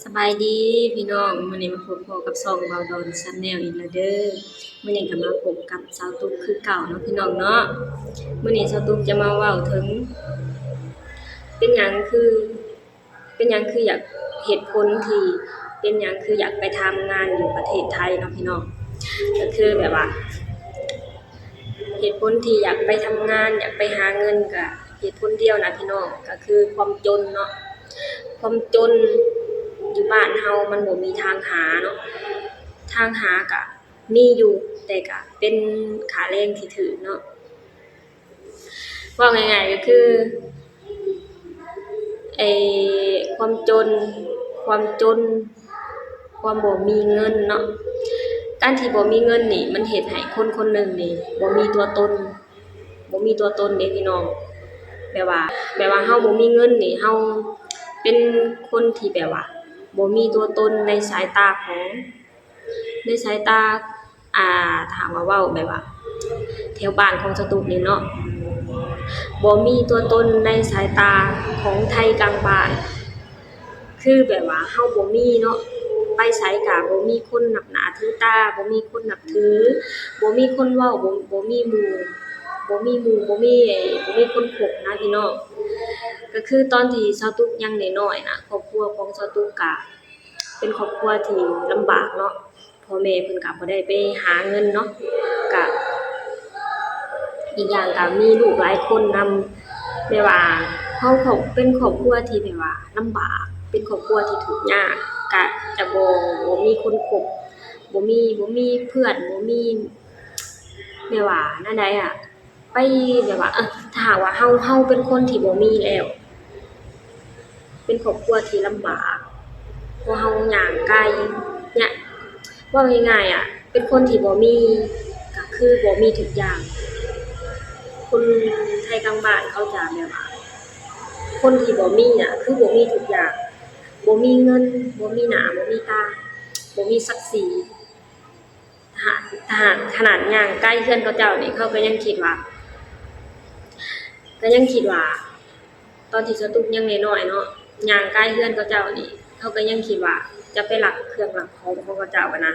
ສະບາຍດີພີ່ນ້ອງ, ມື້ນີ້ມາພົບພໍ້ກັບຊ່ອງເບົາດອນແຊນແນວອີກແລ້ວເດີ້. ມື້ນີ້ກໍມາພົບກັບສາວຕຸກຄືເກົ່າເນາະພີ່ນ້ອງເນາະ. ມື້ນີ້ສາວຕຸກຈະມາເວົ້າເຖິງ ເປັນຫຍັງຄື ເປັນຫຍັງຄືຢາກ ເຫດຜົນທີ່ເປັນຫຍັງຄືຢາກໄປທຳງານຢູ່ປະເທດໄທເນາະພີ່ນ້ອງ. ກໍຄືແບບວ່າ ເຫດຜົນທີ່ຢາກໄປທຳງານ ຢາກໄປຫາເງິນ ກໍເຫດຜົນດຽວນະພີ່ນ້ອງ ກໍຄືຄວາມຈົນເນາະ. ຄວາມຈົນຢູ່ບ້ານເຮົາມັນບໍ່ມີທາງຫາເນາະ, ທາງຫາກະມີຢູ່ ແຕ່ກະເປັນຄ່າແຮງທີ່ຖືກເນາະ. ເວົ້າງ່າຍໆກໍຄື ເອີ ຄວາມຈົນ ຄວາມຈົນ ຄວາມບໍ່ມີເງິນເນາະ. ການທີ່ບໍ່ມີເງິນນີ້ ມັນເຮັດໃຫ້ຄົນຄົນໜຶ່ງນີ້ບໍ່ມີຕົວຕົນ, ບໍ່ມີຕົວຕົນເດ້ພີ່ນ້ອງ. ແບບວ່າ ແບບວ່າເຮົາບໍ່ມີເງິນນີ້ ເຮົາເປັນຄົນທີ່ແບບວ່າບໍ່ມີຕົວຕົນໃນສາຍຕາຂອງ ໃນສາຍຕາ ອ່າ ຖ້າຫາກວ່າເວົ້າແບບວ່າແຖວບ້ານຂອງສາວຕຸກນີ້ເນາະ ບໍ່ມີຕົວຕົນໃນສາຍຕາຂອງໄທກາງບ້ານ. ຄືແບບວ່າເຮົາບໍ່ມີເນາະ, ໄປໃສກະບໍ່ມີຄົນນັບໜ້າຖືຕາ, ບໍ່ມີຄົນນັບຖື, ບໍ່ມີຄົນເວົ້າ, ບໍ່ ບໍ່ມີໝູ່ ບໍ່ມີໝູ່ ບໍ່ມີ ບໍ່ມີຄົນຄົບນະພີ່ນ້ອງ. ກໍຄືຕອນທີ່ສາວຕຸກຍັງນ້ອຍໆນະ ຄອບຄົວຂອງສາວຕຸກກະ ເປັນຄອບຄົວທີ່ລຳບາກເນາະ, ພໍ່ແມ່ເພິ່ນກໍບໍ່ໄດ້ໄປຫາເງິນເນາະ, ກະ ອີກຢ່າງກໍມີລູກຫຼາຍຄົນນຳ. ແບບວ່າເຮົາ ເຮົາເປັນຄອບຄົວທີ່ແບບວ່າລຳບາກ, ເປັນຄອບຄົວທີ່ທຸກຍາກ, ກະຈະບໍ່ ບໍ່ມີຄົນຄົບ, ບໍ່ມີ ບໍ່ມີເພື່ອນ, ບໍ່ມີ ແບບວ່າແນວໃດອະ ໄປແບບວ່າ ເອີ ຖ້າຫາກວ່າເຮົາ ເຮົາເປັນຄົນທີ່ບໍ່ມີແລ້ວ ເປັນຄອບຄົວທີ່ລຳບາກ, ເພາະເຮົາຍ່າງໄກ ຍາກ ເວົ້າງ່າຍໆອະ ເປັນຄົນທີ່ບໍ່ມີ ກໍຄືບໍ່ມີທຸກຢ່າງ. ຄົນໄທກາງບ້ານເຂົາຈະແບບວ່າ ຄົນທີ່ບໍ່ມີນະ ຄືບໍ່ມີທຸກຢ່າງ, ບໍ່ມີເງິນ, ບໍ່ມີໜ້າ, ບໍ່ມີຕາ, ບໍ່ມີສັກສີ. ຖ້າຫາກ ຖ້າຫາກຂະໜາດຍ່າງໃກ້ເຮືອນເຂົາເຈົ້ານີ້ ເຂົາກໍຍັງຄິດວ່າ ກໍຍັງຄິດວ່າ ຕອນທີ່ສາວຕຸກຍັງນ້ອຍໆເນາະ ຍ່າງໃກ້ເຮືອນເຂົາເຈົ້ານີ້ ເຂົາກໍຍັງຄິດວ່າຈະໄປລັກເຄື່ອງລັກຂອງຂອງເຂົາເຈົ້າຫັ້ນນະ.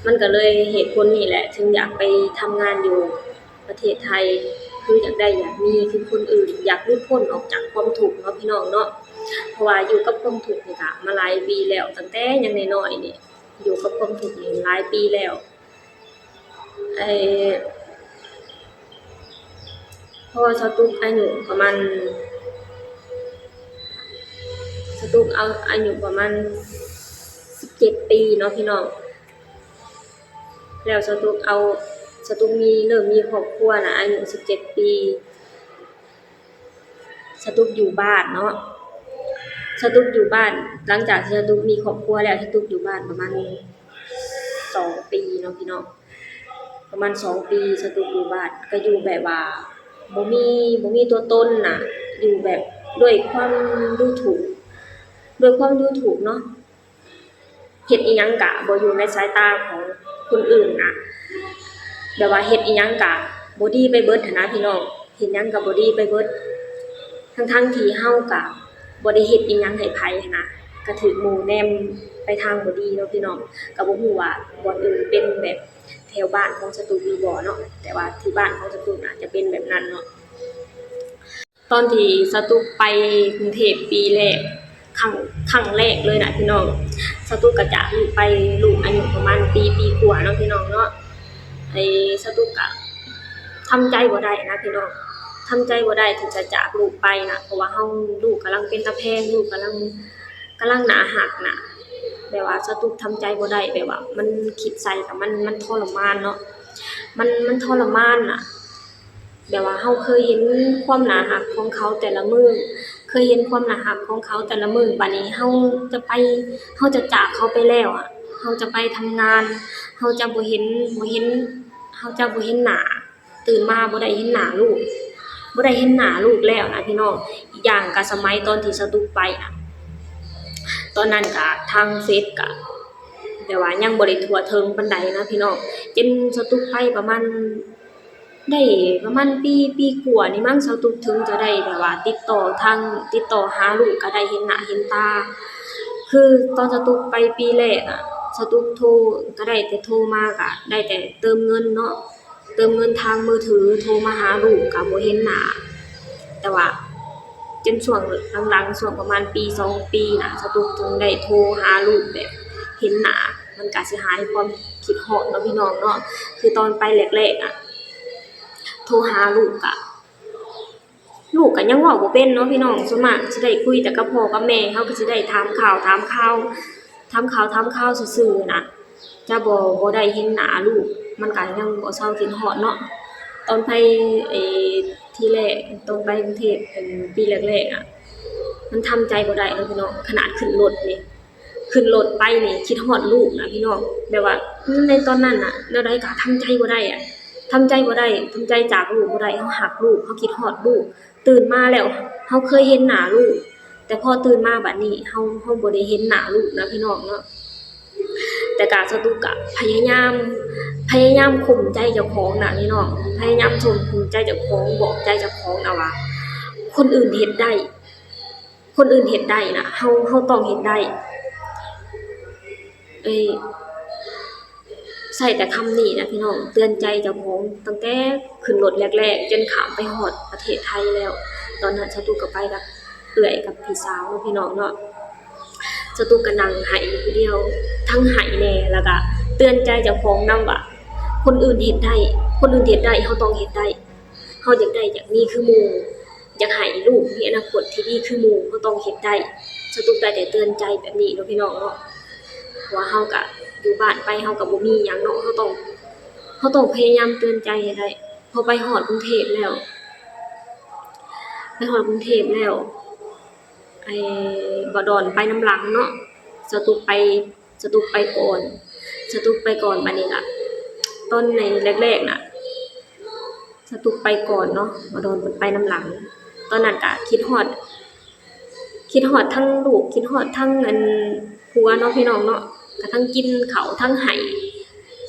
ມັນກໍເລີຍເຫດຜົນນີ້ແຫຼະ ເຖິງຢາກໄປທຳງານຢູ່ປະເທດໄທ ຄືຢາກໄດ້ຢາກມີຄືຄົນອື່ນ ຢາກຫຼຸດພົ້ນອອກຈາກຄວາມທຸກເນາະ ພີ່ນ້ອງເນາະ. ເພາະວ່າຢູ່ກັບຄວາມທຸກນີ້ກະມາຫຼາຍປີແລ້ວ ຕັ້ງແຕ່ຍັງນ້ອຍໆນີ້ ຢູ່ກັບຄວາມທຸກນີ້ຫຼາຍປີແລ້ວ. ເອີ ເພາະວ່າສາວຕຸກອາຍຸປະມານ ສາວຕຸກເອົາ ອາຍຸປະມານສິບເຈັດປີເນາະ ພີ່ນ້ອງ. ແລ້ວສາວຕຸກເອົາ ສາວຕຸກມີ ເລີ່ມມີຄອບຄົວນະ ອາຍຸສິບເຈັດປີ. ສາວຕຸກຢູ່ບ້ານເນາະ ສາວຕຸກຢູ່ບ້ານ ຫຼັງຈາກທີ່ສາວຕຸກມີຄອບຄົວແລ້ວ ສາວຕຸກຢູ່ບ້ານປະມານສອງປີເນາະ ພີ່ນ້ອງ. ປະມານສອງປີ ສາວຕຸກຢູ່ບ້ານ ກໍຢູ່ແບບວ່າບໍ່ມີ ບໍ່ມີຕົວຕົນນະ ຢູ່ແບບດ້ວຍຄວາມດູຖູກ ດ້ວຍຄວາມດູຖູກເນາະ. ເຮັດອີ່ຫຍັງກະບໍ່ຢູ່ໃນສາຍຕາຂອງຄົນອື່ນນະ ແບບວ່າເຮັດອີ່ຫຍັງກະບໍ່ດີໄປເບິດຫັ້ນນະ ພີ່ນ້ອງ. ເຮັດຫຍັງກະບໍ່ດີໄປເບິດ ທັງໆທີ່ເຮົາກະບໍ່ໄດ້ເຮັດອີ່ຫຍັງໃຫ້ໃຜຫັ້ນນະ ກະຖືກໝູ່ແນມໄປທາງບໍ່ດີເນາະ ພີ່ນ້ອງ. ກະບໍ່ຮູ້ວ່າບ່ອນອື່ນເປັນແບບແຖວບ້ານຂອງສາວຕຸກຫຼືບໍ່ເນາະ ແຕ່ວ່າທີ່ບ້ານຂອງສາວຕຸກນະ ຈະເປັນແບບນັ້ນເນາະ. ຕອນທີ່ສາວຕຸກໄປກຸງເທບປີແລກ ຄັ້ງ ຄັ້ງແລກເລີຍນະ ພີ່ນ້ອງ ສາວຕຸກກະຈາກລູກໄປ ລູກອາຍຸປະມານປີ ປີກວ່າເນາະ ພີ່ນ້ອງເນາະ. ໄອ້ສາວຕຸກກະທຳໃຈບໍ່ໄດ້ນະ ພີ່ນ້ອງ ທຳໃຈບໍ່ໄດ້ທີ່ຈະຈາກລູກໄປນະ ເພາະວ່າເຮົາ ລູກກຳລັງເປັນຕາແພງ ລູກກຳລັງ ກຳລັງໜ້າຮັກນະ. ແບບວ່າສາວຕຸກທຳໃຈບໍ່ໄດ້ ແບບວ່າມັນຄິດໃສ່ກະມັນ ມັນທໍລະມານເນາະ ມັນ ມັນທໍລະມານນະ. ແບບວ່າເຮົາເຄີຍເຫັນຄວາມໜ້າຮັກຂອງເຂົາແຕ່ລະມື້ ເຄີຍເຫັນຄວາມໜ້າຮັກຂອງເຂົາແຕ່ລະມື້ ບາດນີ້ເຮົາຈະໄປ ເຮົາຈະຈາກເຂົາໄປແລ້ວອະ ເຮົາຈະໄປທຳງານ ເຮົາຈະບໍ່ເຫັນ ບໍ່ເຫັນ ເຮົາຈະບໍ່ເຫັນໜ້າ ຕື່ນມາບໍ່ໄດ້ເຫັນໜ້າລູກ ບໍ່ໄດ້ເຫັນໜ້າລູກແລ້ວນະ ພີ່ນ້ອງ. ອີກຢ່າງກະສະໄໝຕອນທີ່ສາວຕຸກໄປນະ ຕອນນັ້ນກະທາງເຟສກະ ແບບວ່າຍັງບໍ່ໄດ້ທົ່ວເຖິງປານໃດນະ ພີ່ນ້ອງ. ຈົນສາວຕຸກໄປປະມານ ໄດ້ປະມານປີ ປີກວ່ານີ້ມັ້ງ ສາວຕຸກເຖິງຈະໄດ້ແບບວ່າຕິດຕໍ່ທາງ ຕິດຕໍ່ຫາລູກ ກະໄດ້ເຫັນໜ້າເຫັນຕາ ຄືຕອນສະຕຸກໄປປີແລກອະ ສະຕຸກໂທ ກໍໄດ້ແຕ່ໂທມາ ກໍໄດ້ແຕ່ເຕີມເງິນເນາະ ເຕີມເງິນທາງມືຖື ໂທມາຫາລູກກໍບໍ່ເຫັນໜ້າ. ແຕ່ວ່າຈົນຊ່ວງຫຼັງໆ ຊ່ວງປະມານປີສອງປີນະ ສະຕຸກຈຶ່ງໄດ້ໂທຫາລູກແບບເຫັນໜ້າ ມັນກະຊິຫາຍຄວາມຄິດຮອດເນາະພີ່ນ້ອງເນາະ. ຄືຕອນໄປແລກໆອະ ໂທຫາລູກກະ ລູກກໍຍັງເວົ້າບໍ່ເປັນເນາະພີ່ນ້ອງ ສ່ວນມາກຊິໄດ້ຄຸຍແຕ່ກັບພໍ່ກັບແມ່ ເຮົາກໍຊິໄດ້ຖາມຂ່າວຖາມຂ່າວ ຖາມຂ່າວຖາມຂ່າວຊື່ໆນະ ຈະບໍ່ ບໍ່ໄດ້ເຫັນໜ້າລູກ ມັນກໍຍັງບໍ່ເຊົາຄິດຮອດເນາະ. ຕອນໄປ ເອີ ທີແລກ ຕອນໄປກຸງເທບ ເປັນປີແລກໆອະ ມັນທຳໃຈບໍ່ໄດ້ເນາະພີ່ນ້ອງ ຂະໜາດຂຶ້ນລົດນີ້ ຂຶ້ນລົດໄປນີ້ຄິດຮອດລູກນະພີ່ນ້ອງ ແບບວ່າໃນຕອນນັ້ນນະ ແນວໃດກໍທຳໃຈບໍ່ໄດ້ອະ ທຳໃຈບໍ່ໄດ້ ທຳໃຈຈາກລູກບໍ່ໄດ້ ເຮົາຮັກລູກ ເຮົາຄິດຮອດລູກ ຕື່ນມາແລ້ວເຮົາເຄີຍເຫັນໜ້າລູກ ແຕ່ພໍຕື່ນມາບັດນີ້ເຮົາ ເຮົາບໍ່ໄດ້ເຫັນໜ້າລູກນະພີ່ນ້ອງເນາະ. ແຕ່ກະສະຕຸກກະພະຍາຍາມ ພະຍາຍາມຂົ່ມໃຈເຈົ້າຂອງນະພີ່ນ້ອງ ພະຍາຍາມຂົ່ມໃຈເຈົ້າຂອງ ບອກໃຈເຈົ້າຂອງນະວ່າ ຄົນອື່ນເຮັດໄດ້ ຄົນອື່ນເຮັດໄດ້ນະ ເຮົາ ເຮົາຕ້ອງເຮັດໄດ້ ເອີຍ ໃຊ້ແຕ່ຄຳນີ້ນະພີ່ນ້ອງ ເຕືອນໃຈເຈົ້າຂອງຕັ້ງແຕ່ຂຶ້ນລົດແລກໆ ຈົນຂ້າມໄປຮອດປະເທດໄທແລ້ວ. ຕອນນັ້ນສະຕຸກກໍໄປກັບເອື້ອຍກັບພີ່ສາວເນາະພີ່ນ້ອງເນາະ ສະຕຸກກໍນັ່ງໄຫ້ຢູ່ຜູ້ດຽວ ທັງໄຫ້ແດ່ ແລ້ວກໍເຕືອນໃຈເຈົ້າຂອງນຳວ່າ ຄົນອື່ນເຮັດໄດ້ ຄົນອື່ນເຮັດໄດ້ ເຮົາຕ້ອງເຮັດໄດ້. ເຮົາຢາກໄດ້ຢາກມີຄືໝູ່ ຢາກໃຫ້ລູກມີອະນາຄົດທີ່ດີຄືໝູ່ ເຮົາຕ້ອງເຮັດໄດ້. ສະຕຸກໄດ້ແຕ່ເຕືອນໃຈແບບນີ້ເນາະພີ່ນ້ອງເນາະ ເພາະວ່າເຮົາກະຢູ່ບ້ານໄປ ເຮົາກະບໍ່ມີຫຍັງເນາະ ເຮົາຕ້ອງ ເຮົາຕ້ອງພະຍາຍາມເຕືອນໃຈໃຫ້ໄດ້. ພໍໄປຮອດກຸງເທບແລ້ວ ໄປຮອດກຸງເທບແລ້ວ ໄອ້ ບ່າວດອນໄປນຳຫຼັງເນາະ ສະຕຸກໄປ ສະຕຸກໄປກ່ອນ ສະຕຸກໄປກ່ອນ ບາດນີ້ລະ ຕອນໃນແລກໆນະ ສະຕຸກໄປກ່ອນເນາະ ບ່າວດອນເພິ່ນໄປນຳຫຼັງ. ຕອນນັ້ນກະຄິດຮອດ ຄິດຮອດທັງລູກ ຄິດຮອດທັງ ອັນ ຜົວເນາະພີ່ນ້ອງເນາະ ກະທັງກິນເຂົ້າທັງໄຫ້.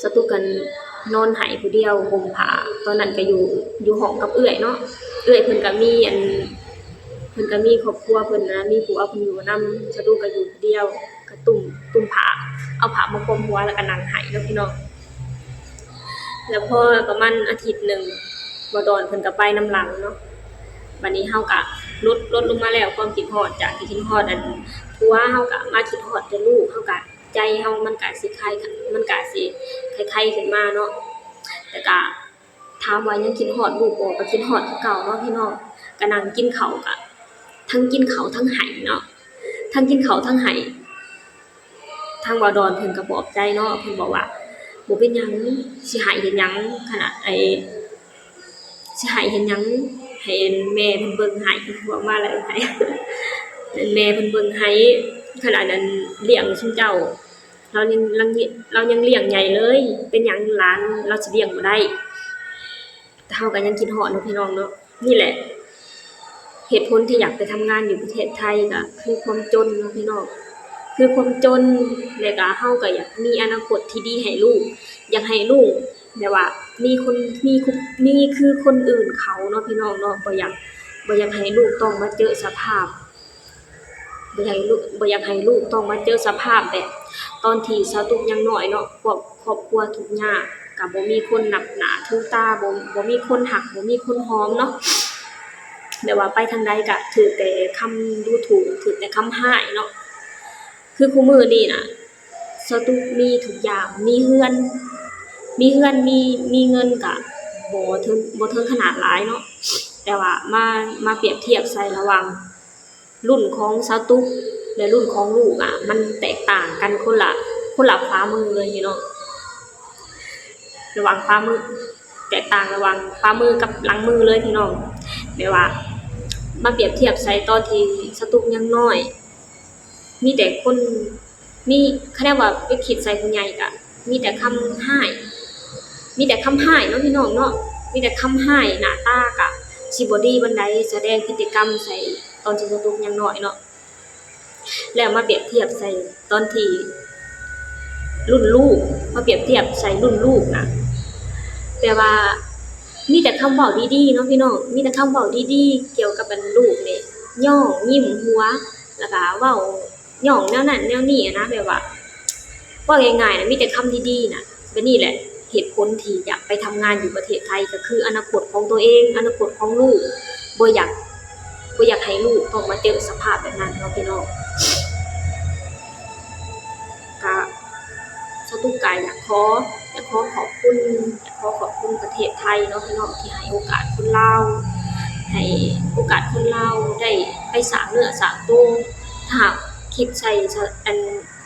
ສະຕຸກກັນນອນໄຫ້ຜູ້ດຽວ ຫົ່ມຜ້າ ຕອນນັ້ນກະຢູ່ ຢູ່ຫ້ອງກັບເອື້ອຍເນາະ ເອື້ອຍເພິ່ນກະມີ ອັນ ເພິ່ນກະມີຄອບຄົວເພິ່ນນະ ມີຜົວເພິ່ນຢູ່ນຳ ສະຕຸກກະຢູ່ຜູ້ດຽວ ກະຕຸ້ມ ຕຸ້ມຜ້າ ເອົາຜ້າມາຄຸມຫົວ ແລ້ວກະນັ່ງໄຫ້ເນາະພີ່ນ້ອງ. ແລ້ວພໍປະມານອາທິດໜຶ່ງ ບ່າວດອນເພິ່ນກະໄປນຳຫຼັງເນາະ ບາດນີ້ເຮົາກະຫຼຸດ ຫຼຸດລົງມາແລ້ວ ຄວາມຄິດຮອດ ຈາກທີ່ຄິດຮອດ ອັນ ຜົວ ເຮົາກະມາຄິດຮອດແຕ່ລູກ ເຮົາກະ ໃຈເຮົາມັນກະຊິຄາຍ ມັນກະຊິໄຄໆຂຶ້ນມາເນາະ. ແຕ່ກະຖາມວ່າຍັງຄິດຮອດລູກບໍ່ ກະຄິດຮອດຄືເກົ່າເນາະພີ່ນ້ອງ. ກະນັ່ງກິນເຂົ້າ ກະທັງກິນເຂົ້າທັງໄຫ້ເນາະ ທັງກິນເຂົ້າທັງໄຫ້. ທາງບ່າວດອນເພິ່ນກະປອບໃຈເນາະ ເພິ່ນບອກວ່າ ບໍ່ເປັນຫຍັງ ຊິໄຫ້ເຮັດຫຍັງ ຂະໜາດ ໄອ້ ຊິໄຫ້ເຮັດຫຍັງ ໃຫ້ແມ່ເພິ່ນເບິ່ງໃຫ້ ເວົ້າມາແລ້ວໄຫ້ ແມ່ເພິ່ນເບິ່ງໃຫ້ ຂະໜາດນັ້ນລ້ຽງຊຸມເຈົ້າ ລາວຍັງ ລາວຍັງລ້ຽງໃຫຍ່ເລີຍ ເປັນຫຍັງຫຼານລາວຊິລ້ຽງບໍ່ໄດ້. ແຕ່ເຮົາກໍຍັງຄິດຮອດເນາະພີ່ນ້ອງເນາະ. ນີ້ແຫຼະ ເຫດຜົນທີ່ຢາກໄປທຳງານຢູ່ປະເທດໄທກໍຄືຄວາມຈົນເນາະພີ່ນ້ອງ ຄືຄວາມຈົນ ແລ້ວກໍເຮົາກໍຢາກມີອະນາຄົດທີ່ດີໃຫ້ລູກ ຢາກໃຫ້ລູກແບບວ່າມີຄົນ ມີ ມີຄືຄົນອື່ນເຂົາເນາະພີ່ນ້ອງເນາະ ບໍ່ຢາກ ບໍ່ຢາກໃຫ້ລູກຕ້ອງມາເຈີສະພາບ ບໍ່ຢາກໃຫ້ລູກ ບໍ່ຢາກໃຫ້ລູກຕ້ອງມາເຈີສະພາບແບບຕອນທີ່ສາວຕຸກຍັງນ້ອຍເນາະ ພວກຄອບຄົວທຸກຍາກ ກໍບໍ່ມີຄົນນັບໜ້າຖືຕາ ບໍ່ ບໍ່ມີຄົນຮັກ ບໍ່ມີຄົນຫອມເນາະ ແບບວ່າໄປທາງໃດກໍຖືກແຕ່ຄຳດູຖູກ ຖືກແຕ່ຄຳຮ້າຍເນາະ. ຄືຄູ່ມື້ນີ້ນະ ສາວຕຸກມີທຸກຢ່າງ ມີເຮືອນ ມີເຮືອນ ມີ ມີເງິນກະບໍ່ເຖິງ ບໍ່ເຖິງຂະໜາດຫຼາຍເນາະ ແຕ່ວ່າມາ ມາປຽບທຽບໃສ່ລະຫວ່າງລຸ້ນຂອງສາວຕຸກ ແລະ ລຸ້ນຂອງລູກອະ ມັນແຕກຕ່າງກັນຄົນລະ ຄົນລະຝ່າມືເລີຍພີ່ນ້ອງ. ລະຫວ່າງຝ່າມື ແຕກຕ່າງລະຫວ່າງຝ່າມືກັບຫຼັງມືເລີຍພີ່ນ້ອງ ແບບວ່າມາປຽບທຽບໃສ່ຕອນທີ່ສາວຕຸກຍັງນ້ອຍ ມີແຕ່ຄົນ ມີ ຄະແນນວ່າໄປຄິດໃສ່ຜູ້ໃຫຍ່ກະມີແຕ່ຄຳຮ້າຍ ມີແຕ່ຄຳຮ້າຍເນາະພີ່ນ້ອງເນາະ ມີແຕ່ຄຳຮ້າຍ ໜ້າຕາກະຊິບໍ່ດີປານໃດ ສະແດງພຶດຕິກຳໃສ່ຕອນທີ່ສາວຕຸກຍັງນ້ອຍເນາະ ແລ້ວມາປຽບທຽບໃສ່ຕອນທີ່ລຸ້ນລູກ ມາປຽບທຽບໃສ່ລຸ້ນລູກນະ ແບບວ່າມີແຕ່ຄຳເວົ້າດີໆເນາະພີ່ນ້ອງ ມີແຕ່ຄຳເວົ້າດີໆກ່ຽວກັບອັນລູກນີ້ ຍ້ອງ ຍິ້ມ ຫົວ ແລ້ວກະເວົ້າ ຍ້ອງແນວນັ້ນແນວນີ້ນະ ແບບວ່າ ເວົ້າງ່າຍໆນະ ມີແຕ່ຄຳດີໆນະ. ແບບນີ້ແຫຼະ ເຫດຜົນທີ່ຢາກໄປທຳງານຢູ່ປະເທດໄທ ກໍຄືອະນາຄົດຂອງຕົວເອງ, ອະນາຄົດຂອງລູກ, ບໍ່ຢາກ ບໍ່ຢາກໃຫ້ລູກຕ້ອງມາເຈີສະພາບແບບນັ້ນເນາະພີ່ນ້ອງ. ກະ ສະຕຸກກະຢາກຂໍ ຢາກຂໍຂອບຄຸນ ຢາກຂໍຂອບຄຸນປະເທດໄທເນາະພີ່ນ້ອງ ທີ່ໃຫ້ໂອກາດຄົນລາວ ໃຫ້ໂອກາດຄົນລາວໄດ້ໄປສ້າງເນື້ອສ້າງໂຕ. ຖ້າຫາກຄິດໃສ່ ສະ ອັນ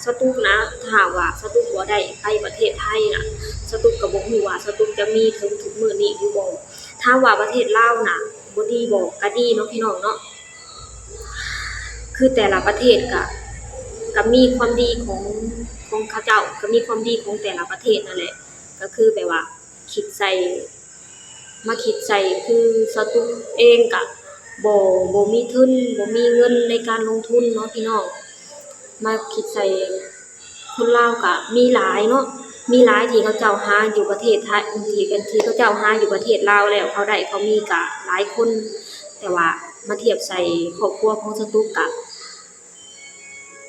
ສະຕຸກນະ ຖ້າຫາກວ່າສະຕຸກບໍ່ໄດ້ໄປປະເທດໄທນະ ສະຕຸກກໍບໍ່ຮູ້ວ່າສະຕຸກຈະມີເຖິງທຸກມື້ນີ້ຫຼືບໍ່. ຖ້າວ່າປະເທດລາວນະ ບໍ່ດີບໍ່ ກໍດີເນາະພີ່ນ້ອງເນາະ. ຄືແຕ່ລະປະເທດກະ ກະມີຄວາມດີຂອງ ຂອງເຂົາເຈົ້າ ກະມີຄວາມດີຂອງແຕ່ລະປະເທດນັ້ນແຫຼະ. ກະຄືແບບວ່າຄິດໃສ່ ມາຄິດໃສ່ ຄືສະຕຸກເອງກະບໍ່ ບໍ່ມີທຶນ ບໍ່ມີເງິນໃນການລົງທຶນເນາະພີ່ນ້ອງ. ມາຄິດໃສ່ ຄົນລາວກະມີຫຼາຍເນາະ ມີຫຼາຍທີ່ເຂົາເຈົ້າຫາຢູ່ປະເທດໄທ ທີ່ ທີ່ເຂົາເຈົ້າຫາຢູ່ປະເທດລາວແລ້ວ ເຂົາໄດ້ເຂົາມີກະຫຼາຍຄົນ. ແຕ່ວ່າມາທຽບໃສ່ຄອບຄົວຂອງສະຕຸກກະ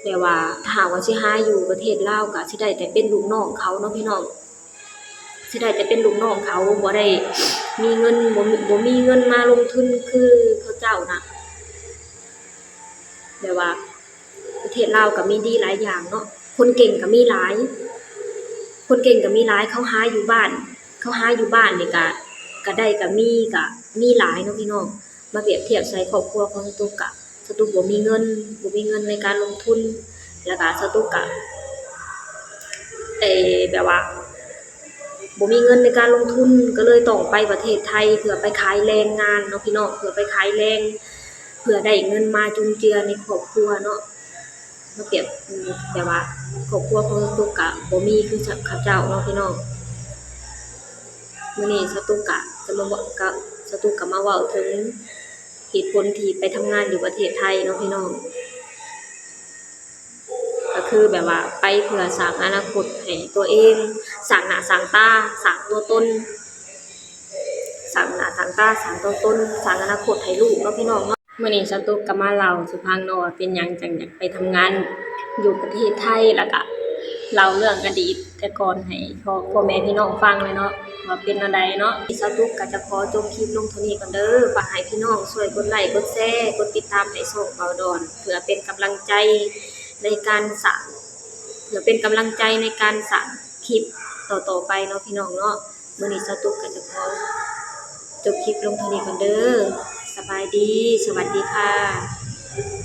ແບບວ່າ ຖ້າຫາກວ່າຊິຫາຢູ່ປະເທດລາວກະຊິໄດ້ແຕ່ເປັນລູກນ້ອງເຂົາເນາະພີ່ນ້ອງ ຊິໄດ້ແຕ່ເປັນລູກນ້ອງເຂົາ ບໍ່ໄດ້ມີເງິນ ບໍ່ມີ ບໍ່ມີເງິນມາລົງທຶນຄືເຂົາເຈົ້ານະ. ແບບວ່າປະເທດລາວກໍມີດີຫຼາຍຢ່າງເນາະ ຄົນເກັ່ງກໍມີຫຼາຍ ຄົນເກັ່ງກໍມີຫຼາຍ ເຂົາຫາຢູ່ບ້ານ ເຂົາຫາຢູ່ບ້ານນີ້ກະ ກະໄດ້ກະມີ ກະມີຫຼາຍເນາະພີ່ນ້ອງ. ມາປຽບທຽບໃສ່ຄອບຄົວຂອງສະຕຸກກະ ສະຕຸກບໍ່ມີເງິນ ບໍ່ມີເງິນໃນການລົງທຶນ ແລ້ວກະສະຕຸກກະ ເອີ ແບບວ່າ ບໍ່ມີເງິນໃນການລົງທຶນ ກໍເລີຍຕ້ອງໄປປະເທດໄທ ເພື່ອໄປຂາຍແຮງງານເນາະພີ່ນ້ອງ ເພື່ອໄປຂາຍແຮງ ເພື່ອໄດ້ເງິນມາຈຸນເຈືອໃນຄອບຄົວເນາະ. ມາປຽບ ແບບວ່າຄອບຄົວຂອງສະຕຸກກະບໍ່ມີຄືເຂົາເຈົ້າເນາະພີ່ນ້ອງ. ມື້ນີ້ສະຕຸກກະຈະມາເວົ້າ ກະ ສະຕຸກກະມາເວົ້າເຖິງເຫດຜົນທີ່ໄປທຳງານຢູ່ປະເທດໄທເນາະພີ່ນ້ອງ ກໍຄືແບບວ່າໄປເພື່ອສ້າງອະນາຄົດໃຫ້ຕົວເອງ ສ້າງໜ້າສ້າງຕາ ສ້າງຕົວຕົນ ສ້າງໜ້າສ້າງຕາ ສ້າງຕົວຕົນ ສ້າງອະນາຄົດໃຫ້ລູກເນາະພີ່ນ້ອງເນາະ. ມື້ນີ້ສະຕຸກກໍມາເລົ່າສູ່ຟັງເນາະວ່າເປັນຫຍັງຈັ່ງຢາກໄປທຳງານຢູ່ປະເທດໄທ ແລ້ວກະເລົ່າເລື່ອງອະດີດແຕ່ກ່ອນໃຫ້ພໍ່ ພໍ່ແມ່ພີ່ນ້ອງຟັງເລີຍເນາະ ວ່າເປັນແນວໃດເນາະ. ສະຕຸກກໍຈະຂໍຈົບຄລິບລົງເທົ່ານີ້ກ່ອນເດີ ຝາກໃຫ້ພີ່ນ້ອງຊ່ວຍກົດໄລ້ ກົດແຊ ກົດຕິດຕາມໃຫ້ຊ່ອງເບົາດອນ ເພື່ອເປັນກຳລັງໃຈໃນການສ້າງ ເພື່ອເປັນກຳລັງໃຈໃນການສ້າງຄລິບຕໍ່ໆໄປເນາະພີ່ນ້ອງເນາະ. ມື້ນີ້ສະຕຸກກໍຈະຂໍຈົບຄລິບລົງເທົ່ານີ້ກ່ອນເດີ. ສະບາຍດີ ສະຫວັດດີຄ່ະ.